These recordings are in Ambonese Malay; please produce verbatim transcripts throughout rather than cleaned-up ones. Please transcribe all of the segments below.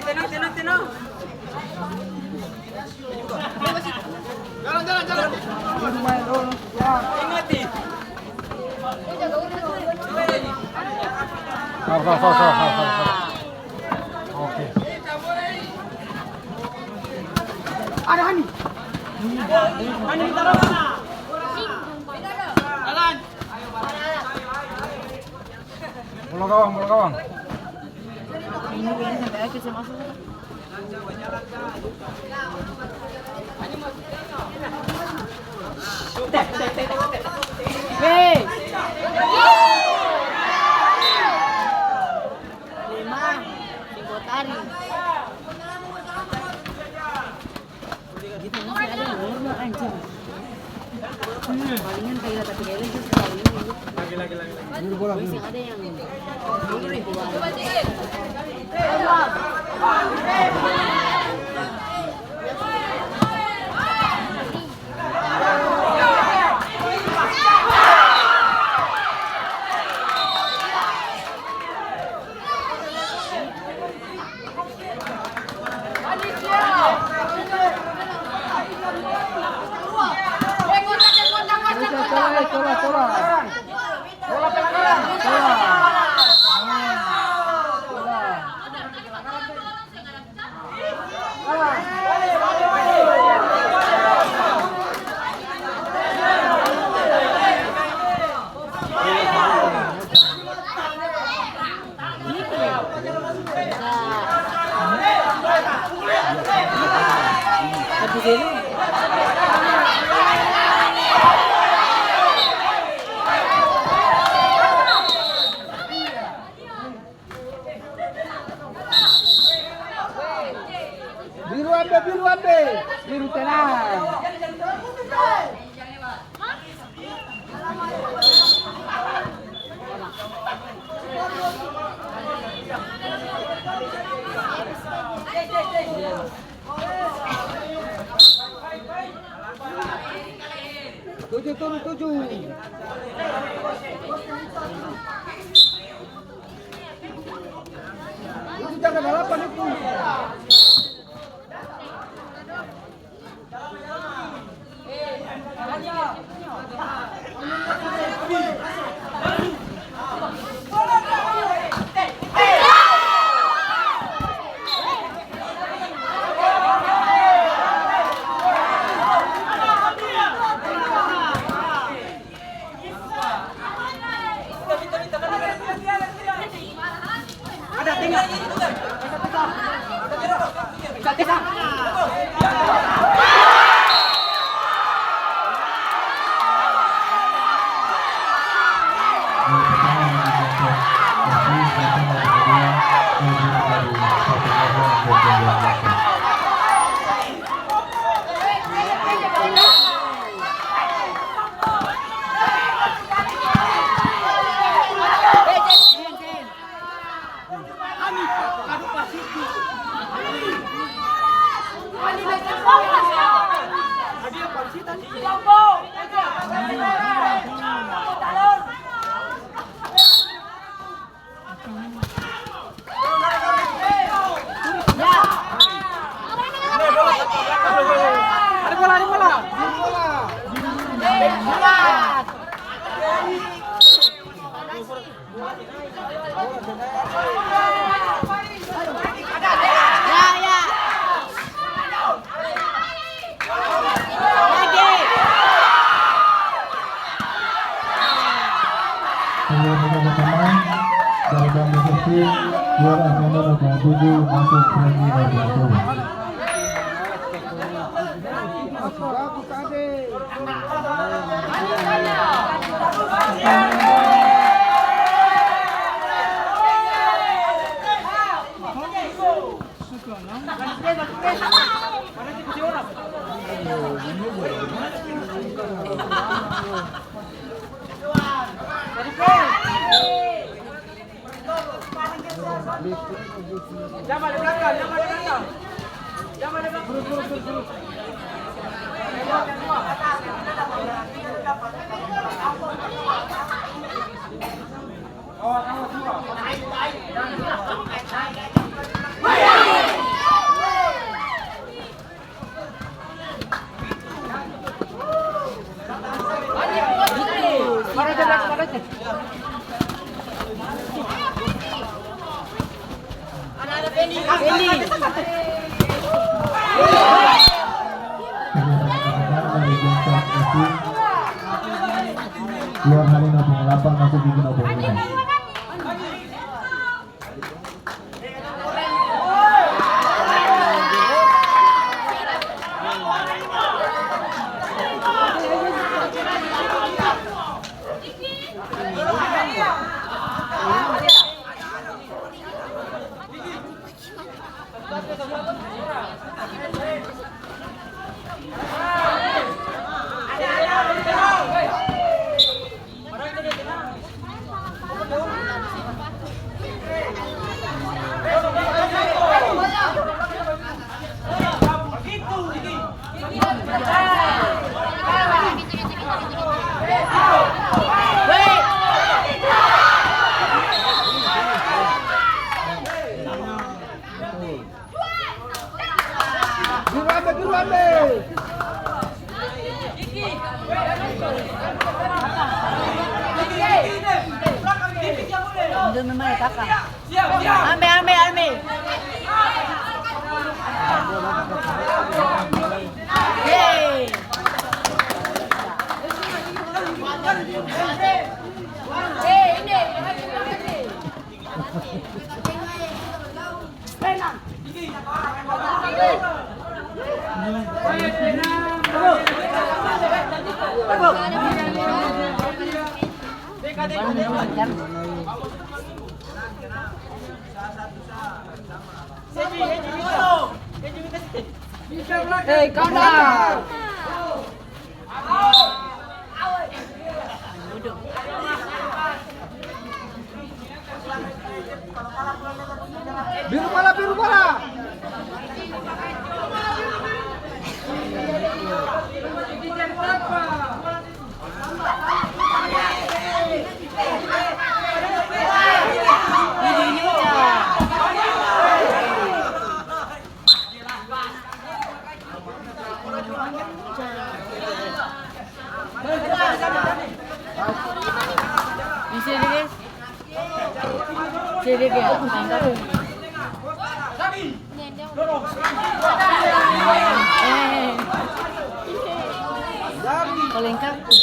Tenang, tenang, tenang, tenang. Jalan, jalan, jalan. Ingati. Sabar, sabar, sabar. Oke. Ada Hani. Hani, minta tolong. Jalan. Bola gawang, bola gawang. Ini, ini sampai akhir saya masuk. Hei. Lima, Singkotari. Gitu, masih ada yang normal, anjing. Palingan kayak tapi kayak itu sih, palingan gitu. Lagi, lagi, lagi, lagi. Masih ada yang Biru ambe, biru ambe. Biru tenang. Tuju, tuju, tuju. Itu jaga dalapan itu. Dari kami Persib, juara F M nomor dua puluh tujuh masuk semi nomor satu. Keluar hari no pengalapan masuk gigi no pengalapan. Biru ambe, biru ambe. Ambe, ambe, ambe. Hei. Hei, come on. Biru pala, biru pala. Bisa deh, guys. Jadi dia angkat. Eh. Paling kaku.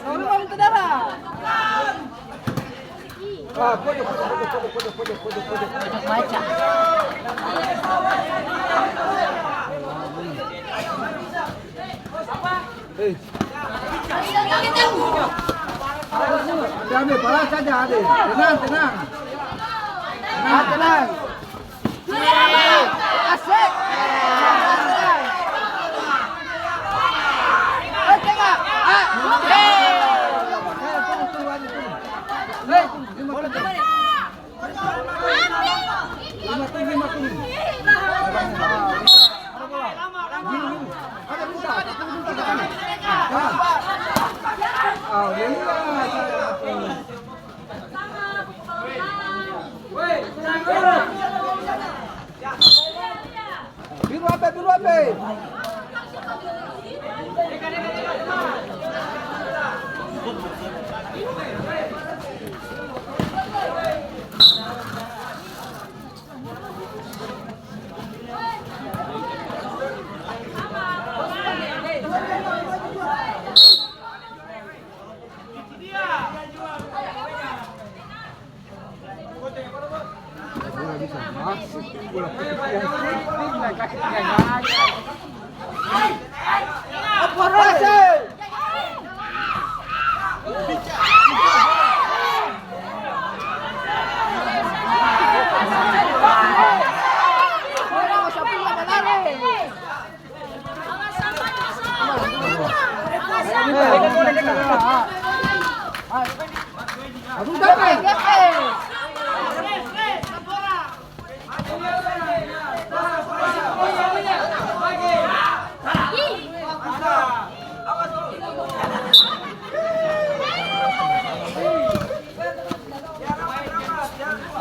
Kau memang minta darah. Ah, pojok, pojok, pojok. Baca. Hei. Ade, ade, balas saja, ade. Tenang, tenang. Tenang, tenang. Asik. Hei, tengok. Ah. Hei. Hei, tunggu, tunggu, ade, tunggu. Hei, tunggu. Lima, tunggu. Biru apa, biru apa?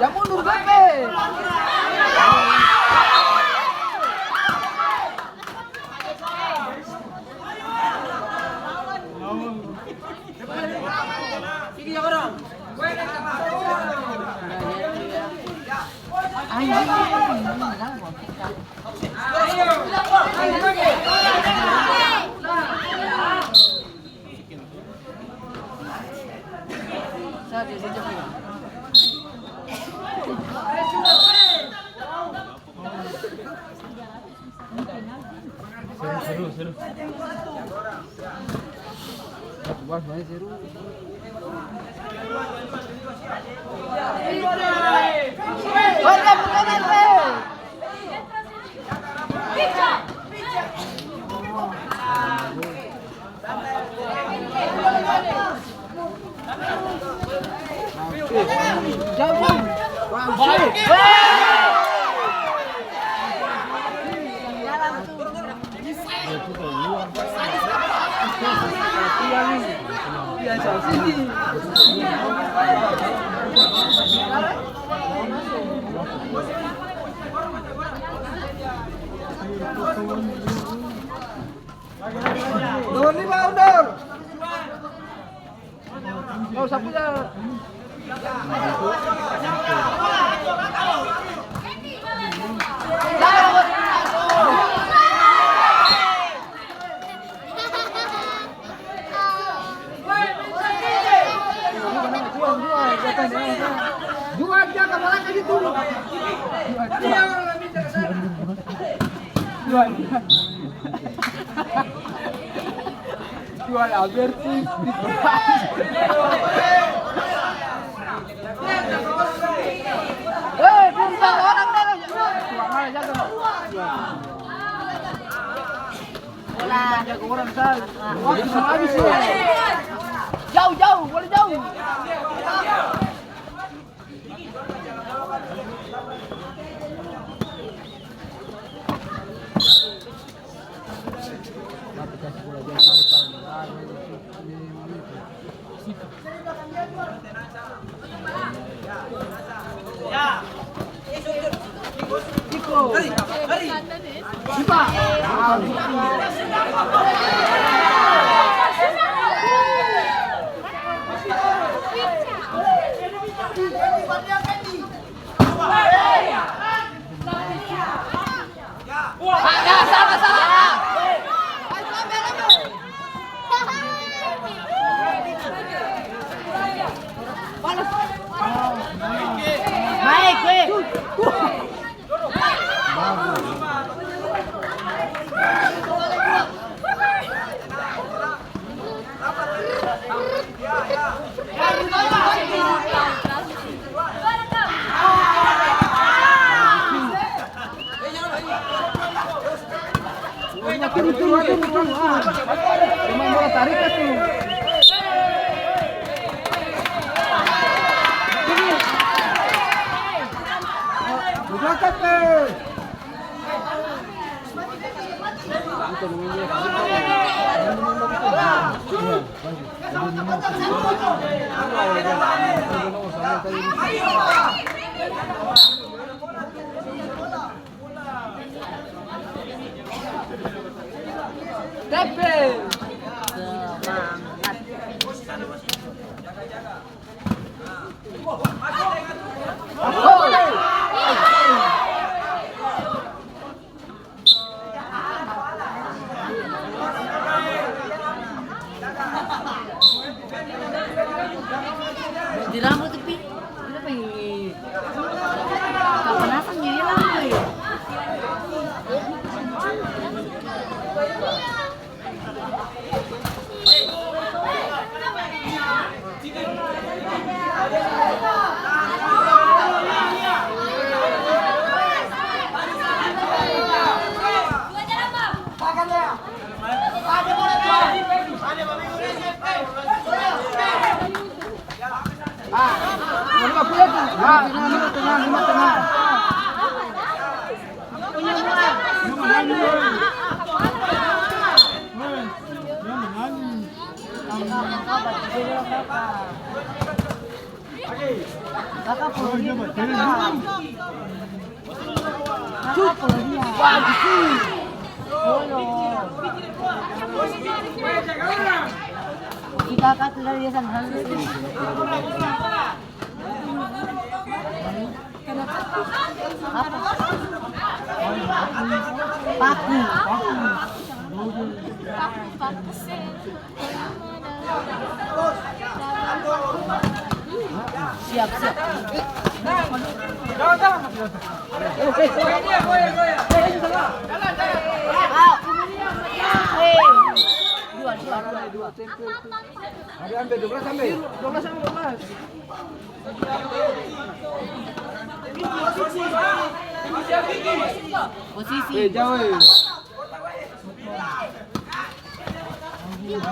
Jang mundur, Pepe. Nomor lima, mundur. Kau sapu ja. Dua aja, kepala kayak gitu. Dua aja. Dua aja. Jual Albertus di. Eh, pintar orang dah. Kurang aja jaga. Bola. Jaga orang, Sal. Waktu semua habis, ya. Jauh, jauh, boleh jauh. Semangat. Di rambut tuh, Pi. Kita pengen kapanasan jadi rambut ya. Ih, kakak tuh dari dia sana. Apa? Paku. Siap, siap. Dua, dua, dua. Ada ambil dua belas, ambil. Dua belas, ambil dua belas. Posisi. Eh, jauh, eh.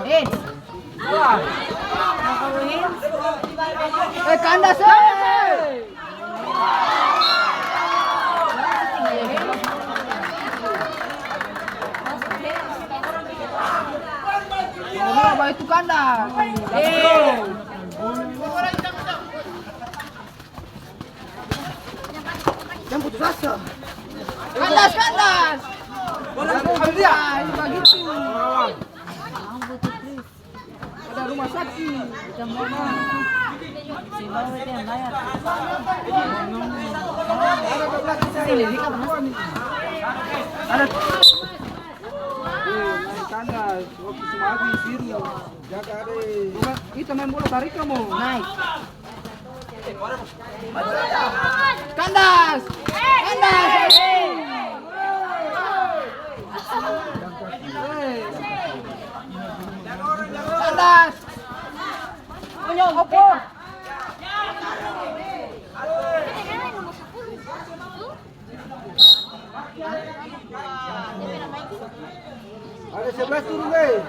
Eh. Eh, kandas, eh. Bawa itu kandas. Eh. Jang putus asa. Kandas, kandas. Ambil dia. Ah, ini bagitu. Ada rumah sakit. Ada. Eh, naik kandas. Waktu semua habis, biru. Jaga, ade. Kita main bola, tarik kamu. Naik. Kandas! Kandas! Kandas! Oke. Ada sebelas turun, weh.